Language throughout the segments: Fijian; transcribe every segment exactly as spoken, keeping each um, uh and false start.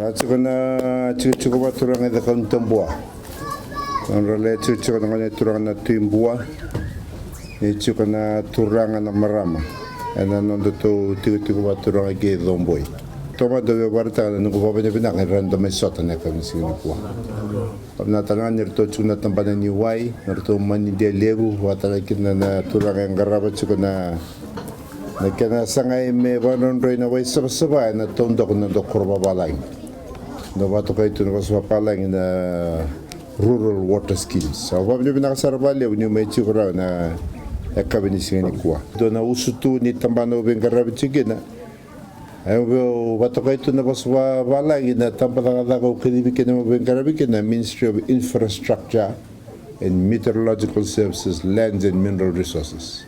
A tiko na tikotiko vakaturaga e Cakaunitabua. Nodra lai tikotiko na gone turaga na Tui Bua. E tiko na turaga na marama ena nodatou tikotiko vakaturaga kei Coboi. Tomada via vakaraitaka na noqu vakavinavinaka ni ratou mai sota na yakavi ni siga nikua. Vakavinavinaka tale ga ni ratou tiko na tabana ni wai, na ratou manidia levu, vaka tale kina na turaga e qarava tiko na, na kena sagai me vakadrodroi na wai savasava ena taudaku na noda koro vavalagi. Na vakatokai tu na vosa vavalagi na rural water schemes. Au vakavinavinaka sara vakalevu niu mai tiko rawa na yakavi ni siga nikua. Dua na usutu ni tabana au veiqaravi tiko kina. Au vakatokai tu na vosa vavalagi na tabacakacaka au kacivi kina meu veiqaravi kina na Ministry of Infrastructure and Meteorological Services, Lands and Mineral Resources.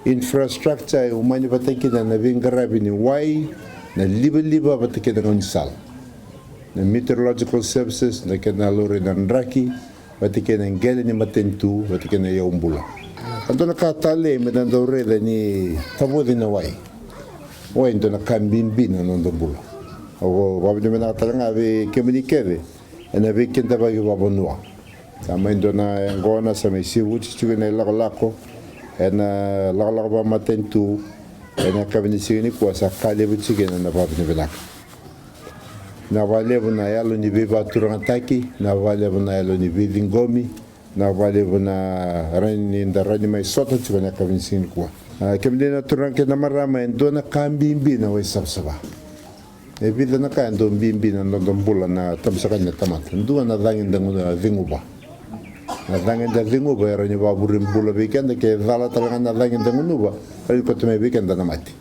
Infrastructure e umani vata kina na veiqaravi ni wai, na livaliva vata kei na gaunisala. Na Meteorological Services, na kena laurai na draki, vata kei na qele ni matanitu, vata kei na yaubula. A dua na ka talei me da dau raica ni tavoci na wai. Wai e dua na ka bibi na noda bula. Au vakavinavinaka tale ga vei kemuni kece ena veikidavaki vakavanua. Sa mai dua na yaqona sa mai sivuti tiko na ilakolako ena lakolako vakamatanitu ena yakavi ni siga nikua, sa ka levu tiko kina na vakavinavinaka. Na vakalevu na yalo ni veivakaturagataki, na vakalevu na yalo ni veiciqomi, na vakalevu na rawa ni da rawa ni mai sota tiko na yakavi ni siga nikua. A, kemuni na turaga kei na marama, e dua na ka bibi na wai savasava. E vica na ka e dau bibi na noda bula na tabusaka ni tamata. Dua na cagi da gu-, ceguva. Na cagi da ceguva e rawa ni vakavure bula vei keda, ke cala tale ga na cagi da gunuva, rawa ni kauta mai vei keda na mate.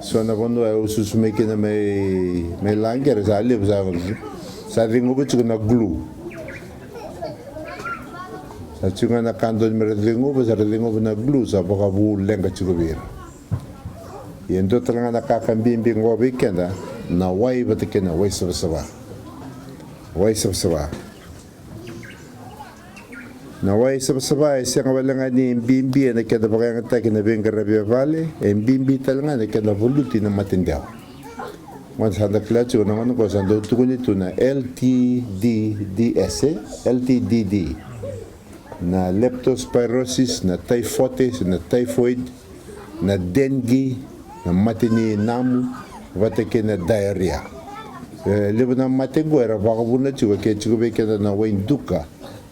So na vanua e usuusu mai kina mai, mai laqere sa levu sa, sa ceguva tiko na glue. Sa tiko ga na ka dodonu me ra ceguva, sa ra ceguva na glue, sa vakavu leqa tiko vei ira. Ia e dua tale ga na ka ka bibi qo vei keda, na wai vata kei na wai savasava. Wai savasava. Na wai savasava e sega wale ga ni bibi ena keda vakayagataki na veiqaravi e vale, e bibi tale ga ena keda valuti na mate dewa. Gona sa da kila tiko na gauna qo sa dau tukuni tu na L T D D S, e? L T D D. Na leptospirosis, na typhoid, na typhoid, na dengue, na mate ni namu, vata kei na diarrhea. E levu na mate qo era vakavuna tiko ke tiko vei keda na wai duka,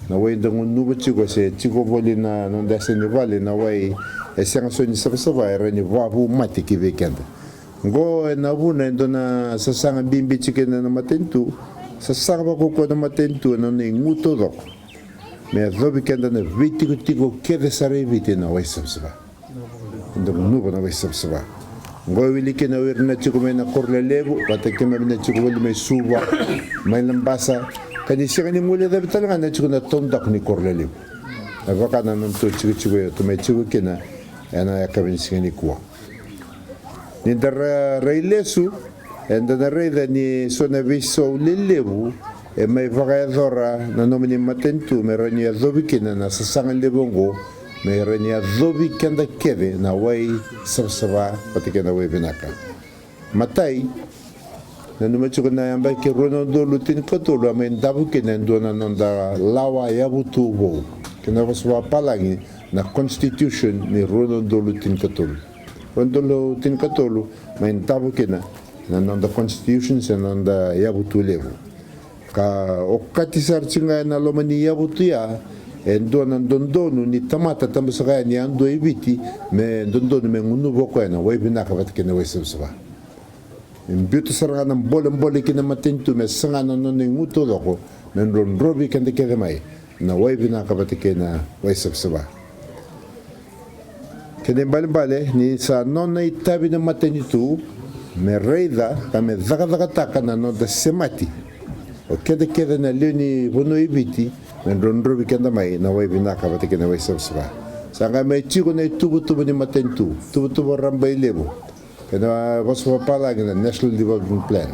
na wai da gunuva tiko se tiko voli na noda yasa ni vale, na wai e sega soti ni savasava, e rawa ni vakavu mate ki vei keda. Qo ena vuna e dua na sasaga bibi tiko kina na matanitu, sasaga vakaukauwa na matanitu ena nona igu taucoko. Me yacovi keda na veitikotiko kece sara e Viti ena wai savasava. Da gunuva na wai savasava. Qo e wili kina o ira na tiko mai na koro lelevu, vata kei keimami na tiko voli mai Suva, mai Labasa. Ka ni sega ni guilecavi tale ga na tiko na taudaku ni koro lelevu. E vaka na nodatou tikotiko e ratou mai tiko kina ena yakavi ni siga nikua. Ni da ra-, rai lesu, eda na raica ni so na veisau lelevu e mai vakayacora na nomuni matanitu me rawa ni yacovi kina na sasaga levu oqo, me rawa ni yacovi keda kece na wai savasava vata kei na wai vinaka. Matai, nanuma tiko na yabaki rua na udolu tinikatolu a mai davo kina e dua na noda lawa yavutu vou, kei na vosa vakapalagi na constitution ni rua na udolu tinikatolu. Rua na udolu tinikatolu mai davo kina na noda constitution se na noda yavutu levu. Ka okati sara tiko ga ena loma ni yavutu ya e dua na dodonu ni tamata tabusaka yani yadua i Viti, me dodonu me gunuva o koya na wai vinaka vata kei na wai savasava. Me biuta sara ga na bolebole ki na matanitu me saga na nona igu taucoko, me drodrovi keda kece mai na wai vinaka vata kei na wai savasava. Kena ibalebale ni sa nona itavi na matanitu me raica ka me cakacakataka na noda semati. O keda kece na lewe ni vanua i Viti me drodrovi keda mai na wai vinaka vata kei na wai savasava. Sa qai mai tiko na ituvatuva ni matanitu, tuvatuva rabailevu, kei na vosa vakapalagi na National Development Plan.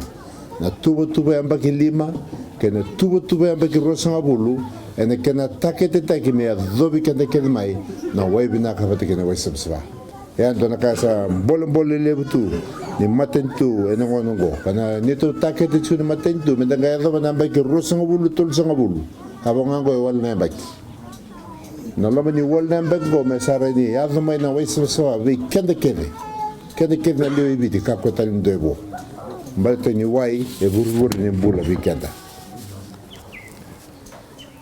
Na tuvatuva yabaki lima kei na tuvatuva yabaki ruasagavulu, ena kena taketetaki me yacovi keda kece mai na wai vinaka vata kei na wai savasava. E a dua na ka sa bolebole levu tu ni matanitu ena gauna oqo. Ka na neitou takete tiko ni matanitu me da qai yacova na yabaki ruasagavulu, tolusagavulu. A vaka ga oqo e walu na yabaki. Na loma ni walu na yabaki oqo me sa rawa ni yaco mai na wai savasava vei keda kece. Keda kece na lewe i Viti, kakua tale ni dua e vo. Baleta ni wai e vurevure ni bula vei keda.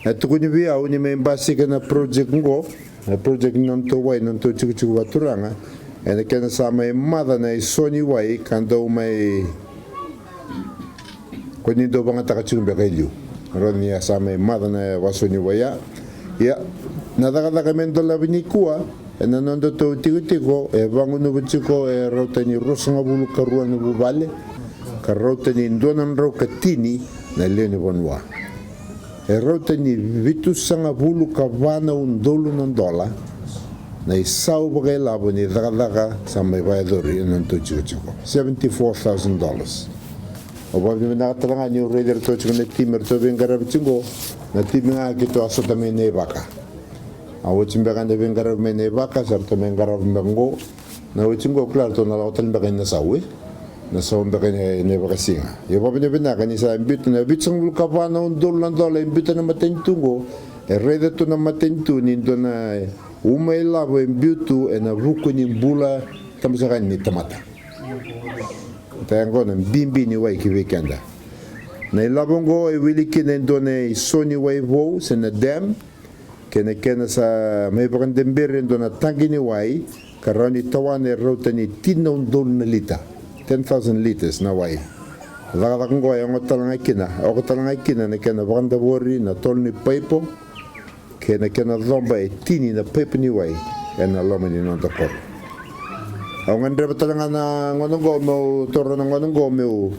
E tukuni vei au ni mai basika na project oqo, na project ni nodatou wai, nodatou tikotiko vakaturaga, ena kena sa mai maca na iso ni wai ka dau mai, ko ni dau vagataka tiko beka e liu. Rau ni a sa mai maca na vaso ni wai ya. Ia, na cakacaka me dolavi nikua ena nodatou tikotiko e vagunuva tiko e rauta ni ruasagavulu ka rua na vuvale, ka rauta ni dua na drau ka tini na lewe ni vanua. E rauta ni vitusagavulu ka va na udolu na dola na isau vakailavo ni cakacaka sa mai vakayacori ena nodatou tikotiko, seventy-four thousand dollars. Au vakavinavinaka tale ga niu raici iratou tiko na timi eratou veiqaravi tiko, na timi ga keitou a sota mai Naivaka. A oti beka na veiqaravi mai Naivaka, sa ratou mai qaravi beka oqo. Na oti oqo kila ratou na lako tale beka i Nasau, e? Nasau beka i na, i na vakasiga. Ia vakavinavinaka ni sa biuta na vitusagavulu ka va na udolu na dola e biuta na matanitu oqo. E raica tu na matanitu ni dua na uma ilavo e biu tu ena vuku ni bula tabasaka ni tamata. Taya oqo na bibi ni wai ki vei keda. Na ilavo oqo e wili kina e dua na iso ni wai vou se na dam, kei na kena sa mai vakadaberi e dua na taqi ni wai ka rawa ni tawana e rauta ni tini na udolu na lita, ten thousand liters na wai. Cakacaka oqo e oka tale ga kina, oka tale ga kina na kena vakadavori na tolo ni paipo kei na kena coba e tini na paipo ni wai ena loma ni noda koro. Au gadreva tale ga na gauna oqo meu taura na gauna oqo meu,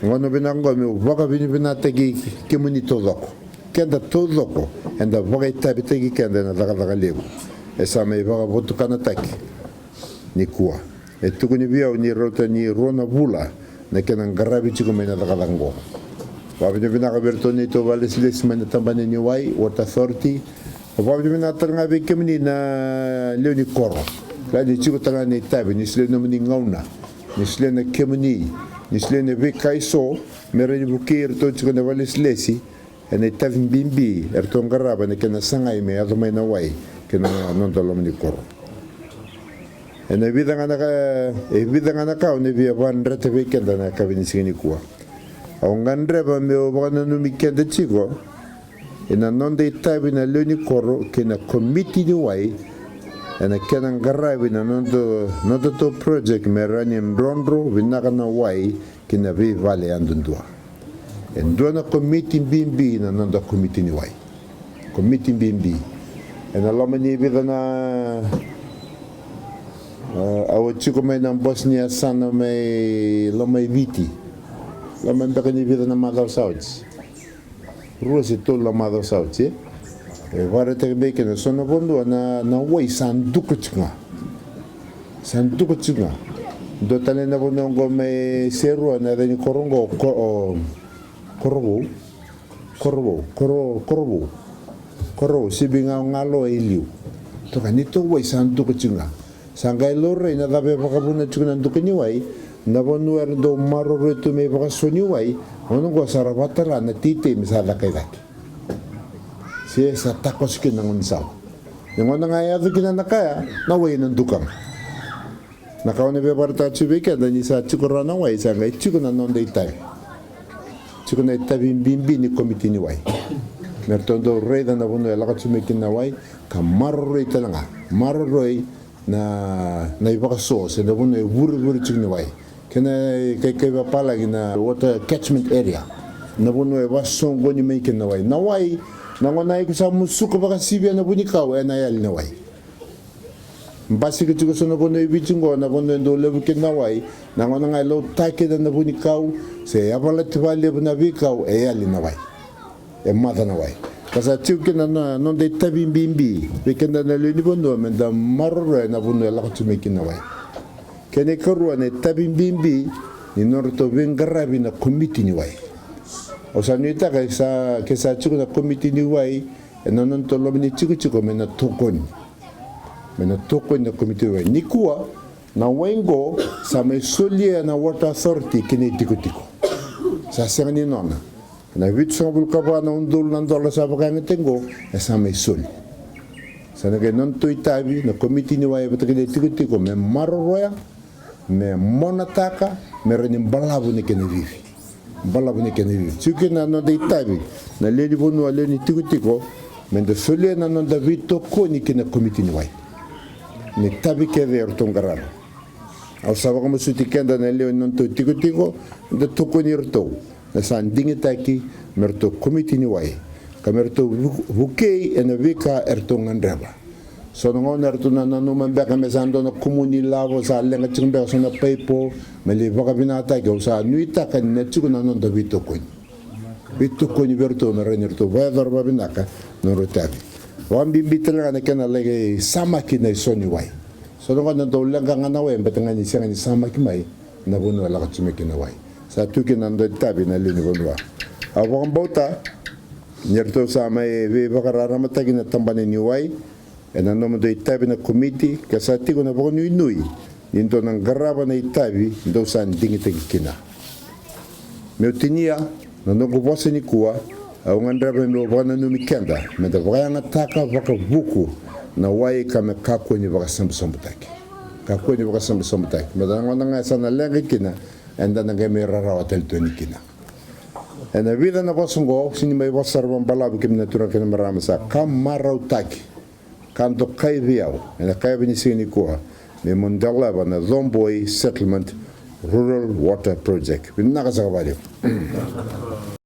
gauna vinaka oqo meu vakavinavinakataki kemuni taucoko. Keda taucoko eda vakaitavitaki keda ena cakacaka levu e sa mai vakavotukanataki nikua. E tukuni vei au ni rauta ni rua na vula na kena qaravi tiko mai na cakacaka oqo. Vakavinavinaka vei iratou neitou vakalesilesi mai na tabana ni wai, Water Authority. Vakavinavinaka tale ga vei kemuni na lewe ni koro. Kila ni tiko tale ga na itavi, ni solia na nomuni gauna, ni solia na kemuni, ni solia na veika eso me rawa ni vukei iratou tiko na vakalesilesi ena itavi bibi eratou qarava ena kena sagai me yaco mai na wai ki na noda loma ni koro. Ena vica ga na ka, e vica ga na ka au na via vakadreta vei keda na yakavi ni siga nikua. Au gadreva meu vakananumi keda tiko ena noda itavi na lewe ni koro kei na komiti ni wai ena kena qaravi na noda, nodatou project me rawa ni drodro vinaka na wai ki na veivale yadudua. E dua na komiti bibi na noda komiti ni wai. Komiti bibi. Ena loma ni vica na, e, au a tiko mai na bose ni yasana mai Lomaiviti. Loma beka ni vica na macawa sa oti. Rua se tolu na macawa sa oti, e. E vakaraitaki mai kina so na vanua na, na wai sa duka tiko ga. Sa duka tiko ga. Dua tale na vanua oqo mai Serua na yaca ni koro oqo, ko, o, Korovou. Korovou, Koro, Korovou. Korovou, sivi ga o Galo e liu. Toka ni tou wai sa duka tiko ga. Sa qai laurai na cava e vakavuna tiko na duka ni wai, na vanua era dau maroroi tu me vakaso ni wai, gauna oqo sa ra vakatara na teitei me sa caka i cake. Se sa takoso kina na gaunisala. Ni gauna ga e yaco kina na ka ya, na wai ena duka ga. Na ka au na via vakaraitaka tiko vei keda ni sa tiko rawa na wai, sa qai tiko na noda itavi. Tiko na itavi bibi ni komiti ni wai. Me ratou dau raica na vanua e lako tiko mai kina na wai, ka maroroi tale ga. Maroroi na, na ivakaso se na vanua e vurevure tiko ni wai. Kei na, kei, kei vakapalagi na water catchment area. Na vanua e vakasoqoni mai kina na wai. Na wai, na gauna iko sa musuka vakasivia na vunikau, ena yali na wai. Basika tiko so na vanua e Viti oqo, na vanua e dau levu kina na wai, na gauna ga e lauta kina na vunikau, se yavalati vakalevu na veikau, e yali na wai. E maca na wai. Ka sa tiko kina na noda itavi bibi vei keda na lewe ni vanua me da maroroya na vanua e lako tiko mai kina na wai. Kena ikarua na itavi bibi ni nodratou veiqaravi na komiti ni wai. Au sa nuitaka sa, ke sa tiko na komiti ni wai ena nodatou loma ni tikotiko me na tokoni. Me na tokoni na komiti ni wai. Nikua, Na wai qo sa mai solia na Water Authority ki na itikotiko. Sa sega ni nona. Na vitusagavulu ka va na udolu na dola sa vakayagataki qo, e sa mai soli. Sa na qai nodatou itavi na komiti ni wai vata kei na itikotiko me maroroya, me monataka, me rawa ni balavu na kena vivi. Balavu na kena vivi. Tiko kina na noda itavi na lewe ni vanua, lewe ni tikotiko, me da solia na noda veitokoni ki na komiti ni wai. Na itavi kece eratou qarava. Au sa vakamasuti keda na lewe ni nodatou tikotiko, da tokoni iratou na sa digitaki me ratou komiti ni wai, ka me ratou vu-, vukei ena veika eratou gadreva. So na gauna eratou na nanuma beka me sa dua na kumuni lavo, sa leqa tiko beka so na paipo, me lai vakavinakataki. Au sa nuitaka ni na tiko na noda veitokoni. Veitokoni vei iratou me rawa ni ratou vakayacora vakavinaka na nodratou itavi. Vakabibi tale ga na kena laki samaki na iso ni wai. So na gauna dau leqa ga na wai, baleta ga ni sega ni samaki mai na vanua e lako tiko mai kina na wai. Sa tu kina na noda itavi na lewe ni vanua. Au vakabauta ni ratou sa mai veivakararamataki na tabana ni wai ena nomudou itavi na komiti, ka sa tiko na vakanuinui ni dou na qarava na itavi dou sa digitaki kina. Meu tinia na noqu vosa nikua, au gadreva meu vakananumi keda me da vakayagataka vakavuku na wai ka me kakua ni vakasabusabu taki. Kakua ni vakasabusabu taki. Me da na gauna ga e sa na leqa kina, eda na qai mai rarawa tale tu yani kina. Ena vica na vosa oqo, au sega ni mai vosa sara vakabalavu, kemuni na turaga kei na marama, sa ka marautaki, ka dokai vei au ena ka yava ni siga nikua, me mo dolava na Coboi Settlement Rural Water Project. Vinaka saka, vakalevu.